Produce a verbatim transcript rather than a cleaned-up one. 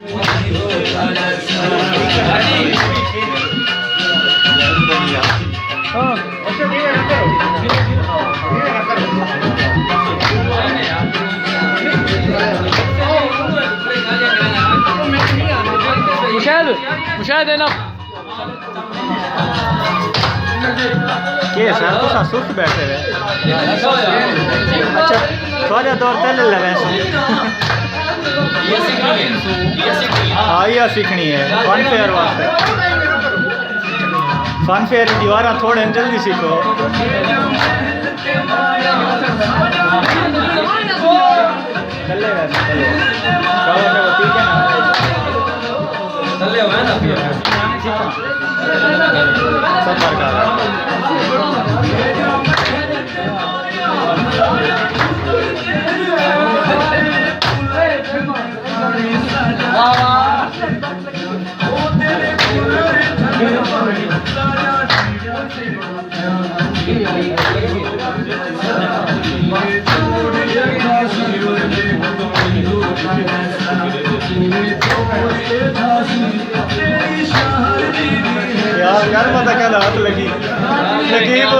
مشاہد، مشاہد ہے نا۔ کیا سر، تساں سست بیٹھے ہوئے؟ اچھا، تھوڑا دور تے لے لے ویسے۔ ہاں، یہ سیکھنی ہے فن فیئر واسطے۔ فن فیئر دی دیواراں تھوڑے جلدی سیکھو۔ چلے ویسے، چلے۔ چلو، چلو، ٹھیک ہے نا؟ چلے ہوئے نا پھر۔ سب برکار ہے۔ یار، کر پتہ کیا لات لگی۔ نقیب۔